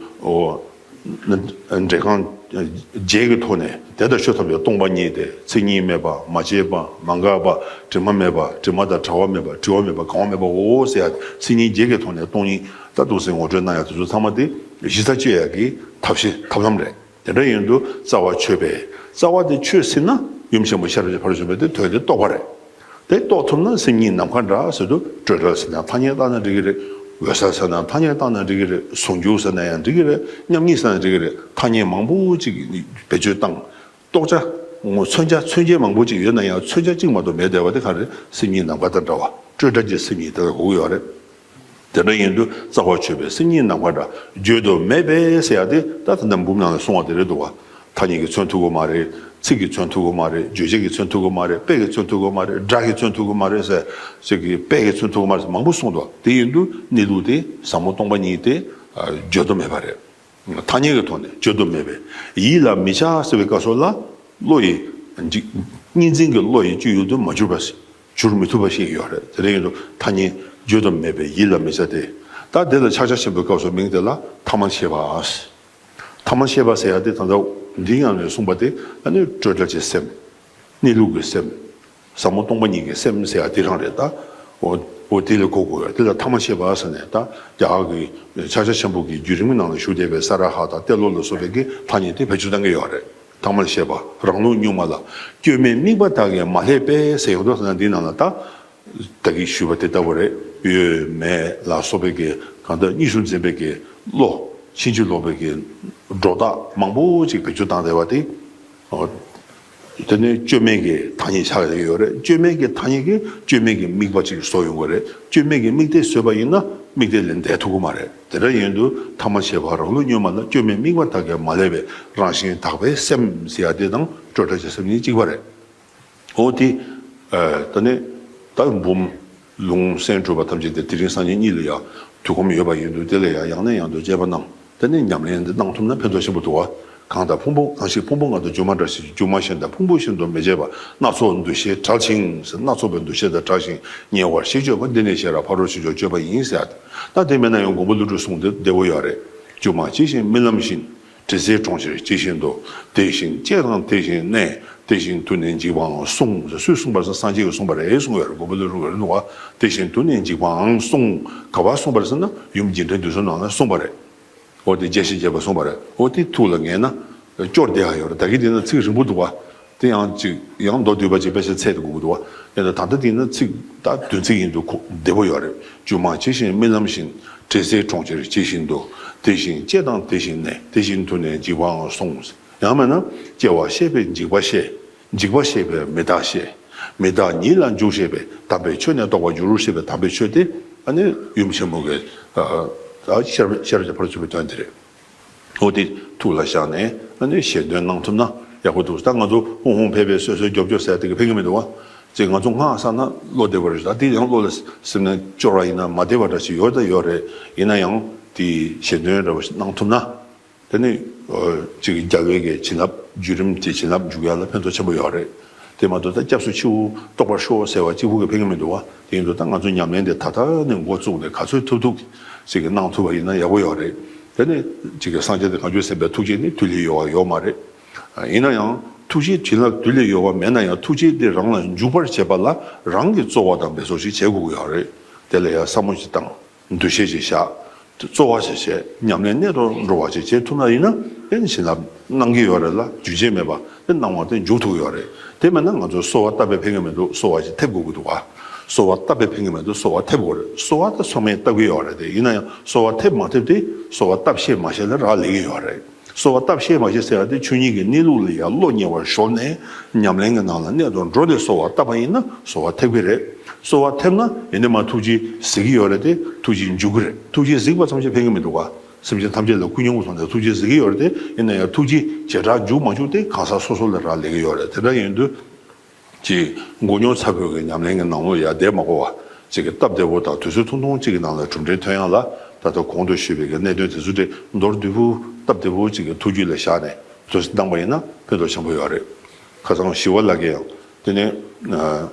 ཨོ། འབྲས་རྐང་བརྒྱད་ཀྱི་ཐོག་ནས་དེ་ལྟར་ཆོས་ཐམས་ཅད་སྟོང་པ་ཉིད་དེ། མཚན་ཉིད་མེད་པ། མ་སྐྱེས་པ། མ་འགགས་པ། དྲི་མ་མེད་པ། དྲི་མ་དང་བྲལ་བ་མེད་པ། བྲི་བ་མེད་པ། གང་བ་མེད་པའོ་ཟེར་ཡ། མཚན་ཉིད་བརྒྱད་ཀྱི་ཐོག་ནས་སྟོང་ཉིད་ད་འདུག་སེ་ངོ་སྤྲོད་གནང་ཡ་དེ་ཚོ་ཚང་མ་དེ་གཞི་རྩ་གཅོད་ཡ་གི་ཐབས་ཤེས་ཐབས་ལམ་རེད། དེ་འདྲ་ཡིན་དུས་རྩ་བ་ཆོད་པས། རྩ་བ་དེ་ཆོད་ཟིན་ན་ཡུམ་ཆེན་པོ་ཤེས་རབ་ཀྱི་ཕ་རོལ་ཕྱིན་པའི་དེ་དོན་དེ་རྟོགས་པ་རེད། དེ་རྟོགས་ཐུབ་ན་སེམས་ཉིད་ནམ་མཁའ་འདྲ་ཟེར་དུས། སྤྲོས་བྲལ་ཟེར་ན་ཐ་སྙད་བཏགས་ན་འགྲིག་གི་རེད། འོད་གསལ་ཟེར་ན་ཐ་སྙད་བཏགས་ན་འགྲིག་གི་རེད། ཟུང་འཇུག་ཟེར་ན་ཡང་འགྲིག་གི་རེད། མཉམ་ཉིད་ཟེར་ན་འགྲིག་གི་རེད། ཐ་སྙད་མང་པོ་ཅིག་བེད་སྤྱོད་བཏང་། རྟོགས་བྱ། མཚོན་བྱ། མཚོན་བྱེད་མང་པོ་ཅིག་ཡོད་ན་ཡང་མཚོན་བྱ་གཅིག་མ་གཏོགས་མེད་བསྡད་པ་དེ་ག་རེ། སེམས་ཉིད་ནམ་མཁའ་དང་འདྲ་བ། སྤྲོས་བྲལ་གྱི་སེམས་ཉིད་དེ་ལ་གོ་གི་ཡོད་རེད། དེ་འདྲ་ཡིན་དུས་རྩ་བ་ཆོད་པའི་སེམས་ཉིད་ནམ་མཁའ་འདྲ། བརྗོད་དུ་མེད་པས་ཟེར་ཡ་དེ་ད་ད་ལྟ་འབུམ་ནང་ལ་གསུངས་པ་དེ་རེད་འདུག་བ། ཐ་སྙད་ཀྱིས་མཚོན་ཐུབ་ཀྱི་མ་རེད། ཚིག་གིས་མཚོན་ཐུབ་ཀྱི་མ་རེད། རྗོད་བྱེད་ཀྱིས་མཚོན་ཐུབ་ཀྱི་མ་རེད། དཔེ་གིས་མཚོན་ཐུབ་ཀྱི་མ་རེད། སྒྲ་གིས་མཚོན་ཐུབ་ཀྱི་མ་རེད་ཟེར། ཅིག་གིས་དཔེ་གིས་མཚོན་ཐུབ་ཀྱི་མ་རེད་ཟེར་མང་པོ་གསུངས་འདུག་དེ་ཡིན་དུས་གནས་ལུགས་དེ་ཟབ་མོ་སྟོང་པ་ཉིད་དེ་བརྗོད་དུ་མེད་པ་རེད། ཐ་སྙད་ཀྱི་ཐོག་ནས་བརྗོད་དུ་མེད་པས་ཡིད་ལ་མི་བྱ་ཟེར་བའི་སྐབས་སུ་ལ། བློ་ཡི་འཇིག་གཉིས་འཛིན་གྱི་བློ་ཡི་སྤྱོད་ཡུལ་དུ་མ་གྱུར་པ། གྱུར་མི་ཐུབ་པ་ཞིག་ཡོད་རེད། དེ་འདྲ་ཡིན་དུས་ཐ་སྙད་བརྗོད་དུ་མེད་པས་ཡིད་ལ་མི་བྱ་སྟེ། ད་དེ་ལ་ཕྱག་རྒྱ་ཆེན་པོའི་སྐབས་སུ་མིང་དེ་ལ་ཐ་མལ་ཤེས་པ། ཐ་མལ་ཤེས་པ་ཟེར་ཡ་དེ་ད་ལྟ་འདིའི་ནང་ནས་གསུངས་པ་དེ་ཨ་ནི་སྤྲོས་བྲལ་གྱི་སེམས། གནས་ལུགས་ཀྱི་སེམས། ཟབ་མོ་སྟོང་པ་ཉིད་ཀྱི་སེམས་ཟེར་ཡ་དེ་རང་རེད་ད། འོ་འོ་དེ་ལ་གོ་དགོས་ཡ་དེ་ལ་ཐ་མལ་ཤེས་པ་ཟེར་ནས། ད་རྒྱ་གར་གྱི་ཕྱག་རྒྱ་ཆེན་པོ་གི་བརྒྱུད་རིམ་གྱི་ནང་ལ་ཞུགས་བསྡད་པའི་ས་ར་ཧ་དང་ཏེ་ལོ་ལ་སོགས་པའི་གི་ཐ་སྙད་དེ་བེད་སྤྱོད་གཏང་གི་ཡོད་རེད། ཐ་མལ་ཤེས་པ་རང་ལུགས་གཉུག་མ་ལ། སྐྱོན་མེད་དམིགས་པ་དག་གིས་མ་བསླད་པས་ཟེར་ཡོང་དུས་ཟེར་ན། འདིའི་ནང་ལ་ད་ད་གིན་ཞུས་པ་དེ་ལྟ་བུ་རེད། ཡོད་མེད་ལ་སོགས་པའི་གི་གང་ལྟར་གཉིས་སུ་འཛིན་པའི་གི་བློ། ཕྱིན་ཅི་ལོག་པའི་གི་སྒྲོ་བཏགས་མང་པོ་ཅིག་བེད་སྤྱོད་བཏང་བསྡད་པ་དེ། འོ། དེ་ནས་བཅོས་མའི་གི་ཐ་སྙད་ཆགས་ཡོད་རེད། བཅོས་མའི་གི་ཐ་སྙད་ཀྱིས་བཅོས་མའི་གི་དམིགས་པ་ཅིག་བཟོ་ཡོང་གི་རེད། བཅོས་མའི་གི་དམིགས་གཏད་བཟོས་པ་ཡིན་ན་དམིགས་གཏད་ལས་འདས་ཐུབ་ཀྱི་མ་རེད། དེ་འདྲ་ཡིན་དུས་ཐ་མ་ཤེས་པ་རང་ལུགས་བསྙོན་མ་ལ། བཅོས་མའི་དམིགས་པ་དག་གིས་མ་བསླད་པའི། རང་བཞིན་དག་པའི་སེམས་ཟེར་ཡ་དེ་དང་སྤྲོས་བྲལ་གྱི་སེམས་གཉིས་གཅིག་པ་རེད། འོ་དེ། ཨ། ད་ནི་ད་འབུམ་ལུང་གསན་གྲུབ་པ་ཐམས་ཅད་དེ་དེ་རིང་སང་ཉིན་གཉིས་ལ་ཡང་དུས་ཁོམ་ཡོད་པ་ཡིན་དུས། དེ་ལ་ཡང་ཡང་ནས་ཡང་དུ་དཔྱད་པ་གནང་། དེ་ནས་ཉམས་ལེན་འདི་གནང་ཐུབ་ན་ཕན་ཐོགས་ཆེན་པོ་འདུག་བ། གང་དང་ཕུང་པོ། གང་ཞིག་ཕུང་པོ་ལྔ་དང་སྒྱུ་མ་འདྲ་ཞིང་། སྒྱུ་མ་གཞན་དང་ཕུང་པོ་བཞིན་དུ་མི་བྱེད་པ། སྣ་ཚོགས་འདུ་ཤེས་བྲལ་ཞིང་ཟེར། སྣ་ཚོགས་པའི་འདུ་ཤེས་དང་བྲལ་ཞིང་ཉེ་བར་ཞི་སྤྱོད་པ། འདི་ནི་ཤེས་རབ་ཕ་རོལ་ཕྱིན་མཆོག་སྤྱོད་པ་ཡིན་ཟེར་ཡ། ད་དེ་མེད་ན་ཡང་མགོན་པོ་ཀླུ་སྒྲུབ་གསུང་དེ་བདེ་པོ་ཡོད་རེད། སྒྱུ་མ་ཇི་བཞིན་རྨི་ལམ་བཞིན། དྲི་ཟའི་གྲོང་ཁྱེར་ཇི་བཞིན་དུ། དེ་བཞིན་སྐྱེ་དང་དེ་བཞིན་གནས། དེ་བཞིན་དུ་ནི་འཇིག་པའང་གསུངས། སུས་གསུངས་པ་རེད་ཟེར་ན་སངས་རྒྱས་ཀྱིས་གསུངས་པ་རེད་གསུངས་ཡོད་རེད། མགོན་པོ་ཀླུ་སྒྲུབ་ཀྱིས་རེད་འདུག་བ། དེ་བཞིན་དུ་ནི་འཇིག་པའང་གསུངས། ག་པར་གསུངས་པ་རེད་ཟེར་ན་ཡུམ་རྒྱས་འབྲིང་བསྡུས་གསུམ་ནང་ལ་གསུངས་པ་རེད། འོ་དེ་རྒྱས་ཤིང་རྒྱས་པར་གསུངས་པ་རེད། འོ་དེ་ཐུགས་ལ་ངེས་ན་སྐྱོར་བདེ་ཡག་ཡོད་རེད། ད་གིན་དེ་ན་ཚིག་རིང་པོ་འདུག་བ། དེ་ཡང་ཅིག་ཡང་མདོ་སྡུད་པ་ཅིག་དཔེ་ཆ་ཚད་དུ་དགོས་ཀྱི་འདུག་བ། ཡིན་ན་ད་ལྟ་དེ་ན་ཚིག་ད་བདུན་ཚིག་ཡིན་དུས་ཁོ་བདེ་པོ་ཡོད་རེད། སྒྱུ་མ་ཇི་བཞིན་རྨི་ལམ་བཞིན། དྲི་ཟའི་གྲོང་ཁྱེར་ཇི་བཞིན་དུ། དེ་བཞིན་སྐྱེ་དང་དེ་བཞིན་གནས། དེ་བཞིན་དུ་ནི་འཇིག་པའང་གསུངས། ཡང་མིན་ན་སྐྱེ་བ་ཤེས་པས་འཇིག་པ་ཤེས། འཇིག་པ་ཤེས་པས་མི་རྟག་ཤེས། མི་རྟག་ཉིད་ལ་འཇུག་ཤེས་པས། དམ་པའི་ཆོས་ནི་རྟོགས་པར་འགྱུར་ཞེས་པའི་དམ་པའི་ཆོས་དེ་ཨ་ནི་ཡུམ་ཆེན་མོ་གི་ཨ་ཨ་ཤེས་རབ་ཤེས་རབ་ཀྱི་ཕ་རོལ་ཕྱིན་པའི་དོན་དེ་རེད། འོ་དེ་ཐུགས་ལ་བཞག་ནས་ཨ་ནི་ཞལ་འདོན་གནང་ཐུབ་ན་ཡག་པོ་འདུག་ད་ང་ཚོ་ཧུང་ཧུང་ཕེ་ཕེ་སོད་སོད་རྒྱོབ་རྒྱོབ་ཟེར་དེ་གི་ཕན་གི་མི་འདུག་བ། ཅེས་ང་ཚོ་སྔགས་བསགས་ན་བློ་བདེ་བ་རེད། ད་དེ་ཡང་བློ་ལ་སེམས་ནས་སྐྱོར་བ་ཡིན་ན་མ་བདེ་བ་འདྲ་ཞིག་ཡོད་ད་ཡོད་རེད། ཡིན་ན་ཡང་དེ་ཞལ་འདོན་འདྲ་བ་ཞིག་གནང་ཐུབ་ན། དེ་ནི་ཨ་ཅིག་རྒྱལ་བའི་གི་བྱིན་རླབས་བརྒྱུད་རིམ་དེ་བྱིན་རླབས་འཇུག་ཡ་ལ་ཕན་ཐོགས་ཆེན་པོ་ཡོད་རེད། དེ་མ་གཏོགས་ད་སྐྱབས་སུ་མཆིའོ་རྟོགས་པར་ཤོག་ཟེར་བ་གཅིག་པུ་གི་ཕན་གི་མི་འདུག་བ། དེ་ཡིན་དུས་ད་ང་ཚོ་ཉམས་ལེན་དེ་ད་ལྟ་ནས་འགོ་བཙུགས་ནས་ག་ཚོད་ཐུབ་ཐུབ་ཅིག་གི་གནང་ཐུབ་པ་ཡིན་ན་ཡག་པོ་ཡོད་རེད། དེ་ནི་ཅིག་གི་སངས་རྒྱས་དང་བྱང་ཆུབ་སེམས་དཔའི་ཐུགས་རྗེ་ནི་དུས་ལས་ཡོལ་བ་ཡོད་མ་རེད། ཡིན་ན་ཡང་ཐུགས་རྗེ་བྱིན་རླབས་དུས་ལས་ཡོལ་བ་མེད་ན་ཡང་ཐུགས་རྗེ་དེ་རང་ལ་འཇུག་པར་བྱེད་པ་ལ་རང་གིས་རྩོལ་བ་དང་འབད་རྩོལ་ཞིག་བྱེད་དགོས་ཀྱི་ཡོད་རེད། དེ་ལ་ཡང་བསམ་བློ་ཞིག་བཏང་། འདུ་ཤེས་ཅིག་བཞག་རྩོལ་བ་ཞིག་བྱས། ཉམས་ལེན་གནད་དུ་འགྲོ་བ་ཞིག་བྱེད་ཐུབ་ན་ཡིན་ན་དེ་ནི་བྱིན་རླབས་གནང་གི་ཡོད་རེད་ལ། རྒྱུན་ཆད་མེད་པ་དེ་གནང་བ་དེ་འཇུག་ཐུབ་ཀྱི་ཡོད་རེད། དེ་མེད་ན་ང་ཚོ་གསོལ་བ་བཏབ་པས་ཕན་གྱི་མི་འདུག་གསོལ་བ་ཞིག་ཐེབས་དགོས་ཀྱི་འདུག་ག་གསོལ་བ་བཏབ་པས་ཕན་གྱི་མི་འདུག་གསོལ་བ་ཐེབས་དགོས་རེད། གསོལ་བ་དེ་ཚང་མས་བཏབ་ཀྱི་ཡོད་རེད། དེ་ཡིན་ན་ཡང་གསོལ་བ་ཐེབས་མ་ཐེབས་དེ་གསོལ་བ་བཏབ་ཤེས་མ་ཤེས་ལ་རག་ལས་ཀྱི་ཡོད་རེད། གསོལ་བ་བཏབ་ཤེས་མ་ཤེས་ཟེར་བ་དེ་ཆོས་ཉིད་ཀྱི་གནས་ལུགས་ལ་ཡང་བློ་ཉེ་བར་ཞོག་ནས་ཉམས་ལེན་གྱི་ནང་ལ་གནད་དུ་འགྲོ་ནས་གསོལ་བ་བཏབ་པ་ཡིན་ན་གསོལ་བ་ཐེབས་ཀྱི་རེད། གསོལ་བ་ཐེབས་ན་ཡིན་ནའི་མ་ཐུགས་རྗེ་གཟིགས་ཀྱི་ཡོད་རེད་དེ། ཐུགས་རྗེ་འཇུག་གི་རེད། ཐུགས་རྗེ་གཟིགས་པ་ཙམ་གྱིས་ཕན་གྱི་མི་འདུག་ག་སེམས་ཅན་ཐམས་ཅད་ལ་ཀུན་སྙོམས་སུ་བཟུང་ནས་ཐུགས་རྗེ་གཟིགས་ཀྱི་ཡོད་རེད་དེ། ཡིན་ན་ཡང་ཐུགས་རྗེ་བྱེ་བྲག་འཇུག་མ་འཇུག་དེ་གང་ཟག་སོ་སོ་ལ་རག་ལས་ཀྱི་ཡོད་རེད། དེ་འདྲ་ཡིན་དུས། ཅིག་མགོ་རྙོག་ཚ་པོའི་གི་ཉམས་ལེན་གྱི་ནང་ལོགས་ཡར་བསྡད་མ་དགོས་པ། ཅིག་གི་སྟབས་བདེ་པོ་དང་དུས་ཚོད་ཐུང་ཐུང་ཅིག་གི་ནང་ལ་གྲུབ་འབྲས་ཐོན་ཡག་ལ། ད་ལྟ་གོང་དུ་ཞུས་པའི་གི་གནད་དོན་དེ་ཚོ་དེ་མདོར་བསྡུས་པོ་སྟབས་བདེ་པོ་ཅིག་གི་ཐུགས་རྒྱུད་ལ་བཞག་ནས་དུས་ཚོད་བཏང་པ་ཡིན་ན་ཕན་ཐོགས་ཆེན་པོ་ཡོད་རེད། ཁ་སང་ཞི་བ་ལྷ་གིས་ཡང་དེ་ནས་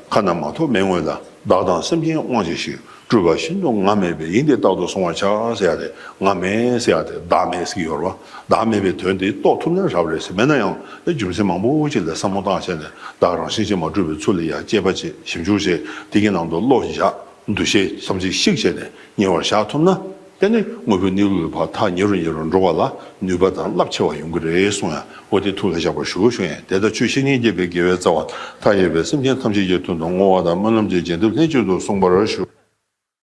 ཁ་ན་མ་ཐོ་མེད་སྔོན་ལ། བདག་དང་སེམས་ཅན་དབང་བྱས་ཤིང་། སྤྲུལ་པ་བཞིན་དུ་ང་མེད་པས། ཡིན་ཏེ་རྟག་ཏུ་གཟུང་བར་བྱ་ཟེར་ཡ་དེ། ང་མེད་ཟེར་ཡ་དེ་བདག་མེད་ཟེར་གྱི་ཡོད་རེད་བ། བདག་མེད་པའི་དོན་དེ་རྟོགས་ཐུབ་ན་རབ་རེད་ཟེར། མེད་ན་ཡང་རྒྱུ་མཚན་མང་པོ་ཅིག་ལ་བསམ་བློ་བཏང་བྱས་ནས་བདག་རང་བཞིན་གྱིས་མ་གྲུབ་པའི་ཚུལ་ལ་ཡང་དཔྱད་པ་བྱེད། ཞིབ་འཇུག་བྱེད། དེ་གི་ནང་དུ་བློ་བཞག་འདུ་ཤེས་བསམ་གཞིག་ཞིག་བྱས་ནས་ཉེ་བར་བཞག་ཐུབ་ན། དེ་ནི་དངོས་པོའི་གནས་ལུགས་ལ་ཕར་ཐག་ཉེ་རུ་ཉེ་རུ་འགྲོ་བ་ལ་ནུས་པ་དང་རླབས་ཆེ་བ་ཡོང་གི་རེད་གསུངས་ཡ། འོ་དེ་ཐུགས་ལ་བཞག་པར་ཞུ་ཞུ་ཡིན། དེ་ལྟར་ཆོས་བཤེས་གཉེན་བརྒྱད་པའི་དགེ་བའི་རྩ་བ་མཐའ་ཡས་པའི་སེམས་ཅན་ཐམས་ཅད་ཀྱི་དོན་དུ་བསྔོ་བ་དང་སྨོན་ལམ་གྱི་རྒྱས་འདེབས་ལྷན་ཅིག་ཏུ་གསུངས་པར་ཞུ།